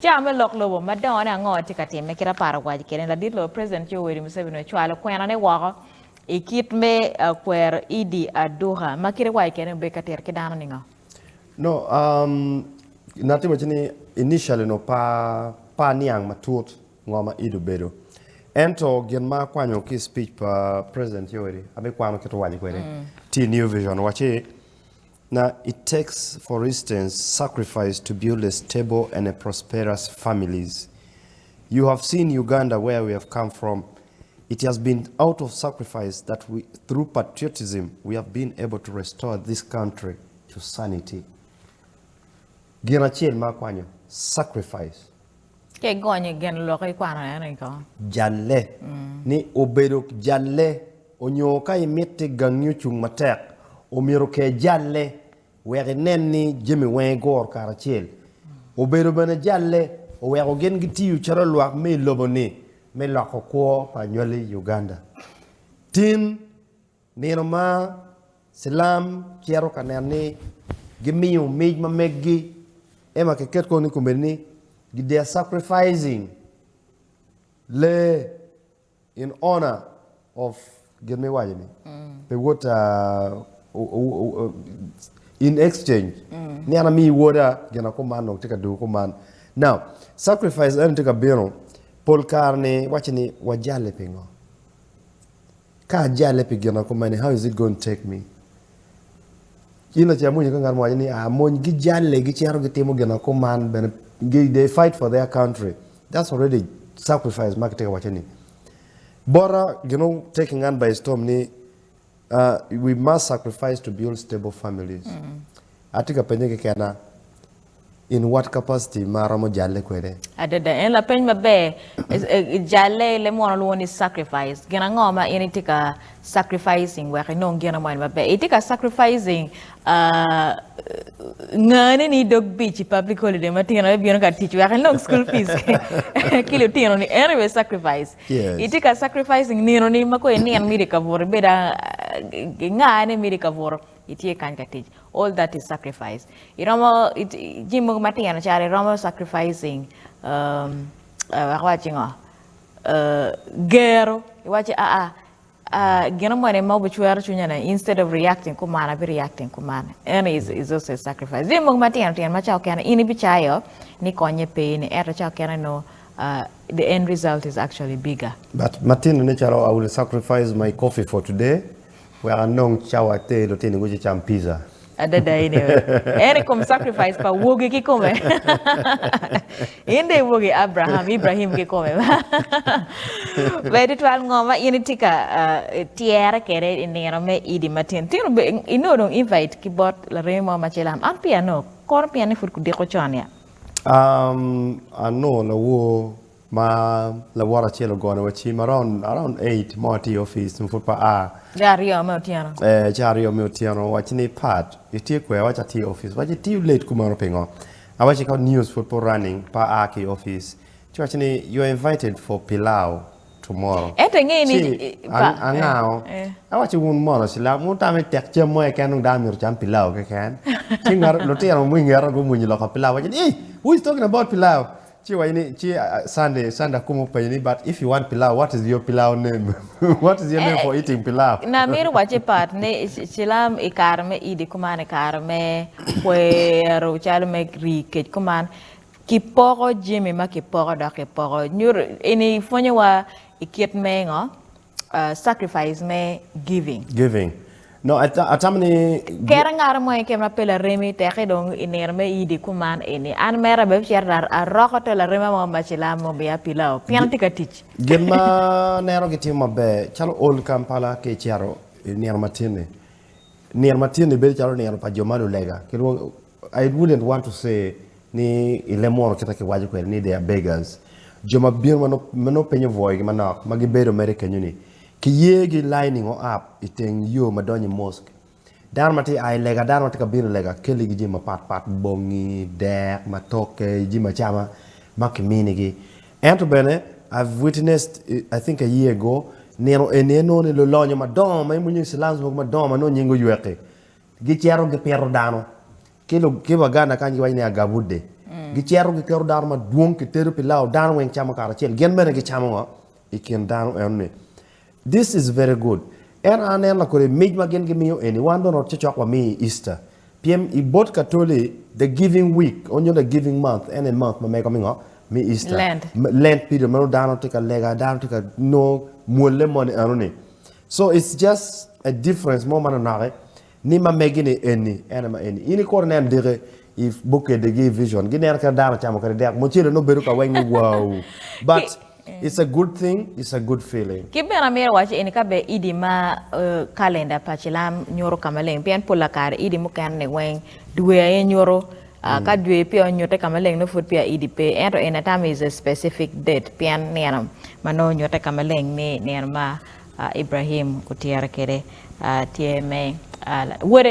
Ca me lok lobo ma dongone ango tye ka timme kit aparo waco kede ladit lobo President Yoweri Museveni ocwalo kwena ne woko i kit me kwero Idi Aduha ma kite waco kede ni obed ka tito ki dano ningo? No, um, natimo ci ni initially no pa pa niang matut ngo ma Idi obedo. Ento gin ma akwanyo ki speech pa President Yoweri abikwano kit owaco kwede tye i New Vision waci Now, it takes, for instance, sacrifice to build a stable and a prosperous families. You have seen Uganda where we have come from. It has been out of sacrifice that we, through patriotism, we have been able to restore this country to sanity. Gin acel ma akwanyo, sacrifice. Ka igonyo gin lok ikwano eno i ko. Jalle. Ni obedo jalle onyo ka imitti gangi ocung matek, omyero oker jalle wek inen ni jami weng iguro karacel. Obedo bene jalle oweko gin gitiyo calo lwak me i lobo-ni me loko kwo pa anywali Uganda. Tin, nino ma Cilam cito ka neno ni gimiyo mic ma meggi, ema kiket kono ni kombeddi ni they are sacrificing lee in honor of gin ma iwaco ni pi wot in exchange ni an amiyi woda gin kuman dong tye ka dwogo kuman now sacrifice eni tye ka bino pol kare ni waco ni wajale pingo ka ajale pi gin kumani how is it going to take me in lacen amwonyo ka ngat mo waco ni ah mony gijale gicito gitimo gin kuman bene they fight for their country that's already sacrifice ma kitye ka waco ni bota gino taking an by storm ni uh, we must sacrifice to build stable families mm. atye ka penye kekena in what capacity ma aromo jalle kwede? Adada, en lapeny maber. Jalle le mono lwongo ni sacrifice. Gin ango ma in itye ka sacrificing wek inong gin mo maber? Itye ka sacrificing uh, ngane ni dog beach i public holiday ma tino ibino ka tic wek inong school fees ki lutino ni anyway sacrifice. Yes. Itye ka sacrificing nino ni ma ko inin midi ka buto ibed ngane midi ka buto itye kany ka tic. All that is sacrifice. Iromo jami mogo matino calo iromo sacrificing um, wek awac ngo uh, gero iwaci aa uh, gino moni ma obicwero cwinya ni instead of reacting kuman abi reacting kuman en is, is also a sacrifice. Jami mogo matino tino ma ca okene in ibicayo ni konye pe ni ento ca okene no uh, the end result is actually bigger. But matino ni calo I will sacrifice my coffee for today Wek anong cawa ater lutini guci cam pizza. Adada ini en i kom sacrifice pa wogi kikome. In dong iwogi Abraham, Ibrahim kikome. Ber tutwal ngo ma in itye ka tyere kwede i nino me Idi matin. Tino inongo dong invite ki bot laremi mo ma cilam. An peya anongo, kono pien ni pud kudiko con ya. Um, anongo lawor Ma lawot acel ogone wa cim around around 8 mo atye i office ma pud pe aa. Ca aryo me otyeno. Eh, ca aryo me otyeno owaci ni Pat, itye kwe? Awaci atye i office. Owaci itiyo late kumeno pingo? Awaci ka news pud pe running pe aa ki i office. Ci owaci ni you are invited for pilau tomorrow. Ento inge ni Ci angao. Awaci wun mono cilam wutamo ni tek cam mo keken dong dano myero ocam pilau keken. Ci ngat lutino ma i ngeta gumwonyo lok pa pilau waci ni ee who is talking about pilau? Ci waco ni, ci Sunday, Sunday akumo openyo ni, but if you want pilau, what is your pilau name? What is your name for eating pilau? Na mito wacce pat ni cilam i kare me Idi kuman, i kare me kwero calo me rii kec kuman, kipoko jami ma kipoko dok kipoko. Nyuto, eni pwonyowa i kit me ngo? Sacrifice me giving. Giving. No, atamo ni. Kere ngat mo keken ma pe laremi teke dong i nino me Idi kuman eni. An mera bene abicito aroko te larema mo ma cilam mo omiya pilau pien atye ka tic. Gin ma aneno gitimo maber calo Old Kampala ka icito i nino matin-ni, nino matin-ni bedo calo nino pa jo ma lulega. Kilwongo, I wouldn't want to say ni i leb munu kit ma kiwaco kwede ni they are beggars. Jo ma bino ma nongo piny obwoyogi manok ma gibedo mere kenyo-ni, kiyegi lining o up i teng yo ma donyo i mosque. Dano ma tye a i lega, dano ma tye ka bino i lega keligi jami mapat pat, bongi, dek, matoke, jami acama ma kiminigi. Ento bene I've witnessed I think a year ago, nino eni anongo ni lulonyo madongo ma imwonyo i slums mogo madongo ma nongo nying oyweki, gicito gipito dano. Ki ki Baganda kany giwaco ni agabudde. Gicito giketo dano madwong kitedo pilau dano weng camo karacel gin bene gicamo ngo i kin dano enoni. This is very good. Ento an aneno lakodi mic ma gin gimiyo eni wan dong cokcok wamiyo i Easter. Pien i bot Katoli the giving week onyo the giving month en aye month ma mego me ngo? Me Easter. Lent. Lent period ma nongo dano tye ka lega, dano tye ka nongo mwolle moni enoni. So it's just a difference mo manonok ni ma megi ni eni en aye ma eni. In ikuro inen diki i bukedi gi i vision gineno kit ma dano ocamo kwede dek mucele nongo bedo ka weng ni wow but It's a good thing, it's a good feeling. Ki bene amito waco eni ka ber idi ma calendar pa cilam nyuto ka maleng pien pola kare idi mukene ni weng dwe aye nyuto ka dwe peya onyute ka maleng nongo pud peya idi pe ento eni atamo is a specific date pien nino ma nongo onyute ka maleng ni nino ma Ibrahim otyero kwede tye me wode.